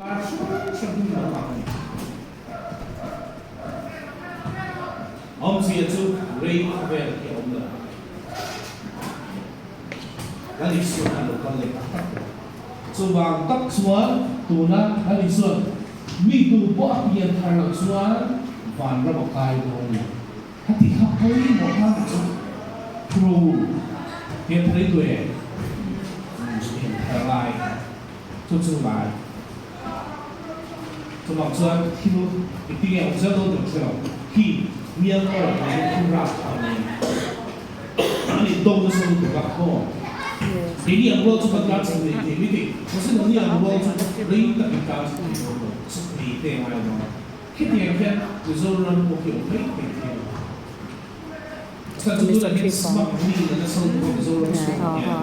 Kar hrang hrang hi lo ang a ni. Awmzia chu rei khawvel hi a awm lo. Lal Isua kha a lo kal leh tak tak lo. Chuvang tak chuan tuna Lal Isua'n mi tu pawh a pian thar loh chuan vanram a kai dawn lo. A ti kha pawimawh ta ni chu Pro pian thar i duh em? Pian thar lai. Chu chu ngai. Chuvang chuan thil i ti nge awm zel dawn kan hre lo. Khi Myanmar ah hian thil rap tha nei an in do nasa lutuk a maw? Keini ang rual chu kan tan chho nei thei mai thei. Mahse nangni ang rual chu rei tak in tan chho thei dawn lo. Chawhmeh te a ngai dawn a. Khitiang hian Mizoram pawh hi awm mai thei thei lo. Chhan chu tunah hian smart mi a nasa lutuk a Mizoram chhungah hian.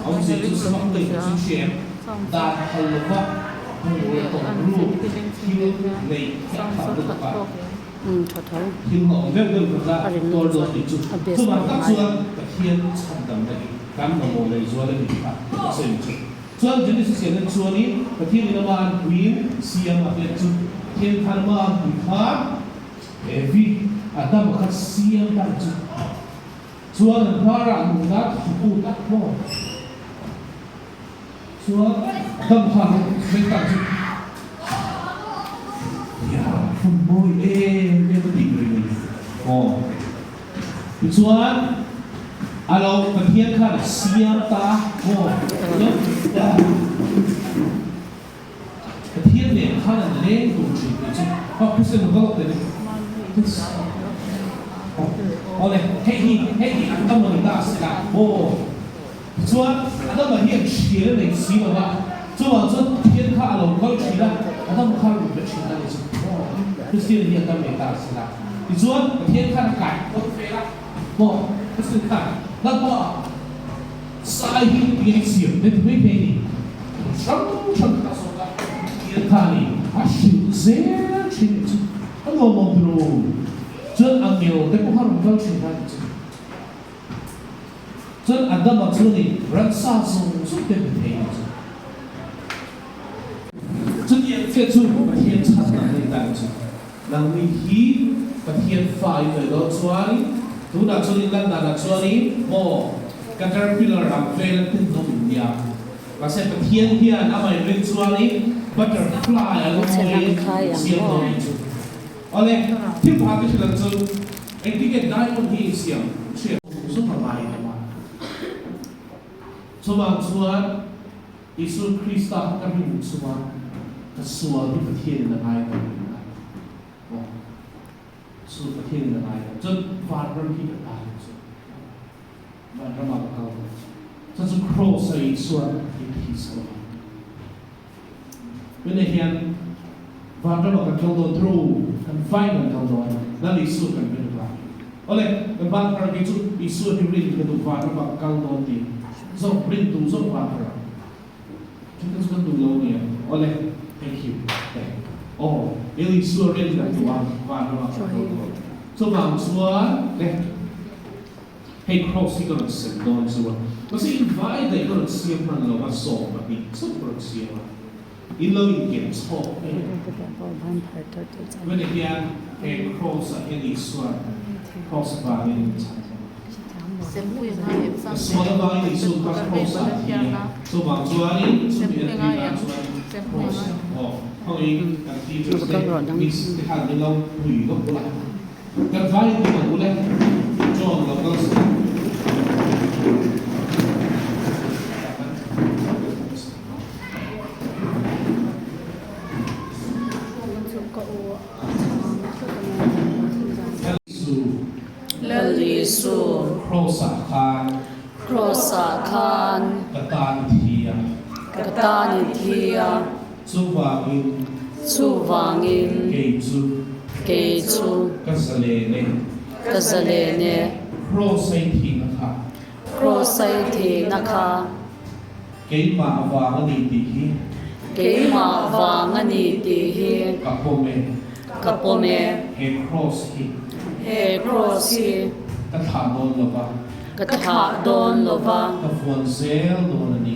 Awmzia chu samak te in chu hriam dan phal lova bungrua tawng ru thil neih hi a tam lutuk a, thil nga awm deuh deuh kan la tuar dawn tih chu chuvang tak chuan Pathian chhandamna hi kan mamawh leh zual a ni kha ka sawi chu. Chuan Genesis hian en chuanin Pathian in ama an puiin siam a hian chu Pathian khan ama an pui khan Evi Adama kha siam ta chu. Chuan an hmarah nunna thupu tak maw? Chuan dam khan veng tak chu Ya hun mawi em em a tih ring a ni maw? Tichuan a lo Pathian khan a siam ta maw? Chuan Pathian nen khan an leng tur thin tih chu a Kristian ho kalawk teh Awle, hei hi hei hi Adama ni ta a si la aw. Tichuan Adama hian thian a nei si lo va, chuvang chuan Pathian kha a lo kal thin a, Adama kha a rawn be thin a ni chu aw. Kristian hi Adam nei ta a si la. Tichuan Pathian khan a kai kual vel a maw Kristian khan Lalpa Sai hi pian siam te ti mai thei a ni. Hrang hrang kha zawk a pian kha a ni. A hrilh zel thin nih chu a nuam awm tiro. Chuan a ngel te pawh kha rawn kal thin a nih chu. Chuan Adama chu a ni ransa zawng zawng te be thei nih chu. Chutiang chiah chu Pathian chhan dan a ni ta nih chu. Nangni hi Pathian fa in ngaih dawn chuanin tunah chuan in lan danah chuanin maw caterpillar ang vel an tin hnawm in nia. Mahse Pathian hian amah in rin chuanin butterfly a lawngin siam dawn in chu. Awle, thil pakhat ka hrilh ang chu, engtin nge diamond hi in siam hriat? Zuk a ngai em a? Chuvang chuan Isua Krista ka rin chuan ka sual hi Pathianin a ngai dawn tih a aw chu Pathianin a ngai dawn chuan vanram hi ka ta chu vanramah ka kal dawn chu chu cross a Isuan min thih chho a tunah hian vanramah kan kal dawn through kan vai kan kal dawn Lal Isua kan rin vang awle kan ban phar kei chu Isua hi rin ka duh vanramah ka kal dawn tih Zawk rin duh zawk vang kha ram. Chu te chu kan duh lo nia. Awle, thank you. Te. Aw, Eli Isua rin kan duh a, van ramah kan kal dawn. Chuvang chuan, te, hei cross hi ka rawn sem dawn chu a. Mahse in vai daih ka rawn siam hman lo a, 12 chauh ka rawn siam a. In lo inken chhawk em? Tunah hian he cross ah hian Isua cross avangin in chhan thei. Ka sual avangin Isua kha cross ah a thi a, chuvang chuanin chumi a thi nan chuan cross aw khawngin kan teachers te miss te khan min lo pui lawk ula. Kan vai in tum ang ule, John lo kal suh. Lal Isu. Cross-ah khan. Cross-ah khan. Ka tan i thi a. Ka tan i thi a. Chuvangin. Chuvangin. Kei chu. Kei chu. Ka zalen e. Ka zalen e. Cross-a i thihna kha. Cross-a i thihna kha. Keimah vang a ni tih hi. Keimah vang a ni tih hi. Ka pawm e. Ka pawm e. He cross hi. He cross hi. Ka thlah dawn lo va. Ka thlah dawn lo va. Ka vuan zel dawn a ni.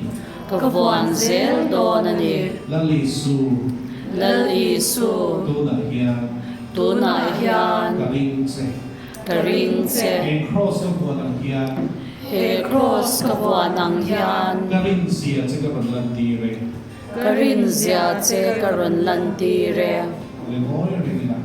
Ka vuan zel dawn a ni. Lal Isu. Lal Isu. Tunah hian. Tunah hian. Ka ring che. Ka ring che. He kraws ka vuan ang hian. He kraws ka vuan ang hian. Ka rinzia che ka rawn lantir e. Ka rinzia che ka rawn lantir e. Le ngawi reng ila.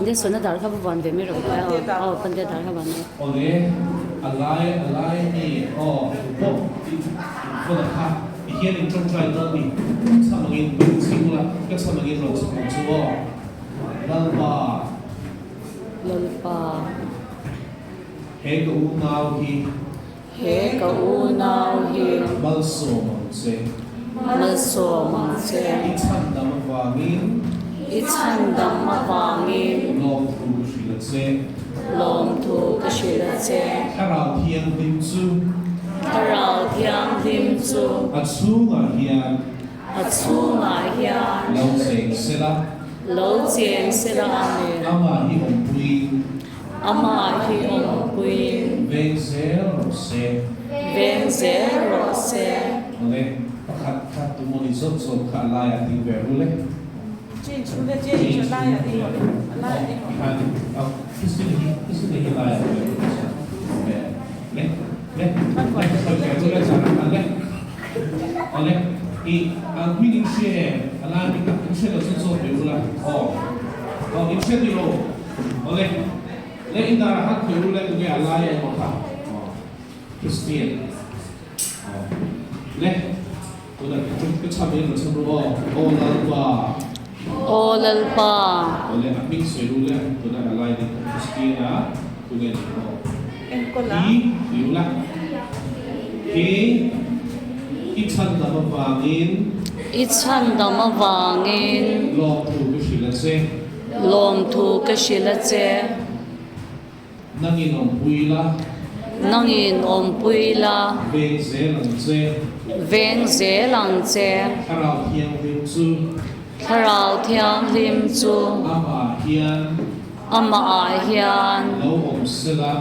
Nelson a dar kha va vuan ve mai rawh aw Pantea dar kha vuan mai. Awle a lai a lai mi aw tu pawh i vawn a kha ti hian in tawngtai dawn ni chham angin chhing ula ka chham angin rawn chham ang chu aw Lalpa. Lalpa. He ka unau hi. He ka unau hi. Malsawm ang che. Malsawm ang che. I chhandam avangin. I chhandam avangin. Lawmthu ka hrilh a che. Lawmthu ka hrilh a che. Thlarau Thianghlim chu. Thlarau Thianghlim chu. A chhungah hian. A chhungah hian. Lo cheng sela. Lo cheng sela. Amen. Amah hi awmpuiin. Amah hi awmpuiin. Veng zel rawh se. Veng zel rawh se. Awle, pakhat kha tumawni zawt zawt kha a laiah ding ve rul e. Change rul e, change a laiah ding rawh, a laiah ding rawh. Tikhan, Christina hi, Christina hi laiah ding ve rul e. Le, le, le, le, sawi ve rul e, chana khan le. Awle, i, ang hming in hria em? A lai hming kha in hria lo chu zawt ve rul a, aw, aw, in hria tih lo. Awle, le in dar a han khawih ru le tunge a lai a emaw kha aw Christian aw le tunah ka chham in rawn chham ru aw aw Lalpa Aw Lalpa Awle a hming sawi ru le tunah a lai ding kha Christian a tunge ni aw Enkawl a Hi ti ru la Hi i chhandam avangin I chhandam avangin Lawmthu ka hrilh a che. Lawmthu ka hrilh a che. Nangin awmpui la. Nangin awmpui la. Veng zel ang che. Veng zel ang che. Thlarau Thianghlim chu. Thlarau Thianghlim chu. Amah hian. Amah hian. Lo awm sela.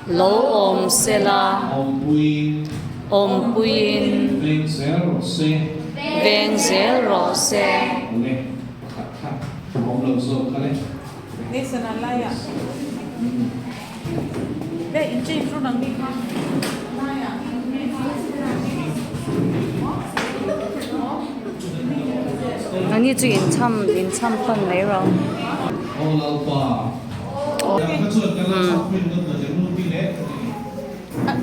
Lo awm sela. Awmpuiin. Awmpuiin. Veng zel rawh se. Veng zel rawh se. Awle. Pakhat kha awm lo zawk kha le. Nathan a lai ah le in change ru nang ni kha lai ah. Nangni chu in cham in cham pawn mai rawh. Aw Lalpa. Kha chuan kan la chak pui ringawt lo che Ruby leh ka ti ni.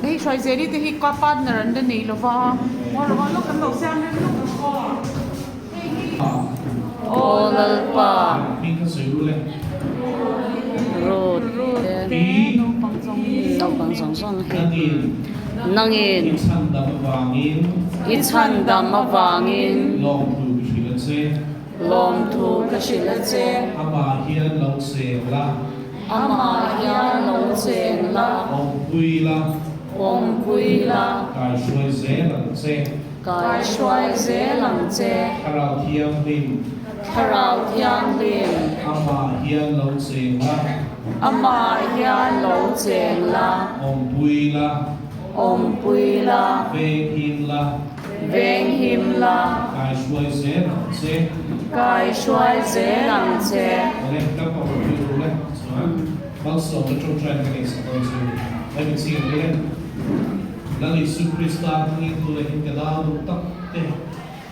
Hei Hruaizeli te hi ka partner an la nei lova. Lawk kan lo siam reng lawk ang aw. Aw Lalpa. Ruth te naupang zawng zawng hi nangin i chhandam avangin lawmthu ka hrilh a che. Amah hian lo cheng la. Awmpui la. Kai hruai zel ang che. Thlarau Thianghlim. Thlarau Thianghlim. Amah hian lo cheng la. Amah hian lo cheng la. Awmpui la. Awmpui la. Venghim la. Venghim la. Kai hruai zel ang che. Kai hruai zel ang che. Awle, tlangpang rawn lut ru le. Chuan malsawmna ṭawngṭaina ka neih sak dawn chu mai min ching ang le. Lal Isu Krista hmingin tu leh in ka nau duh tak te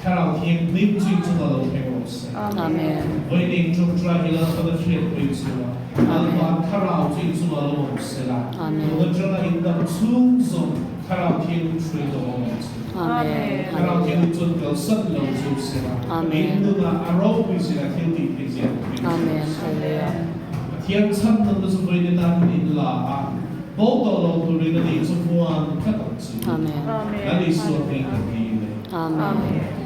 Thlarau Thianghlim chu in chungah lo thleng rawh se. Amen. Vawiin ṭawngṭai hi Lalpan a hriatpui chu a, Lalpa Thlarau chu in chungah lo awm se la, Amen. tun aṭanga in dam chhung zawng Thlarau Thianghlim hruai tawh awm ang che. Amen. Thlarau Thianghlim chuan kalsan lo chu se la, Amen. in nunah a ropui zia thil tih theih zia ka hrilh Amen. Hallelujah. Pathian chhan nunna chu vawiin atan in la a, bo tawh lo turin a nih chu huan tlat ang che. Amen. Lal Isua hming ka dil e. Amen.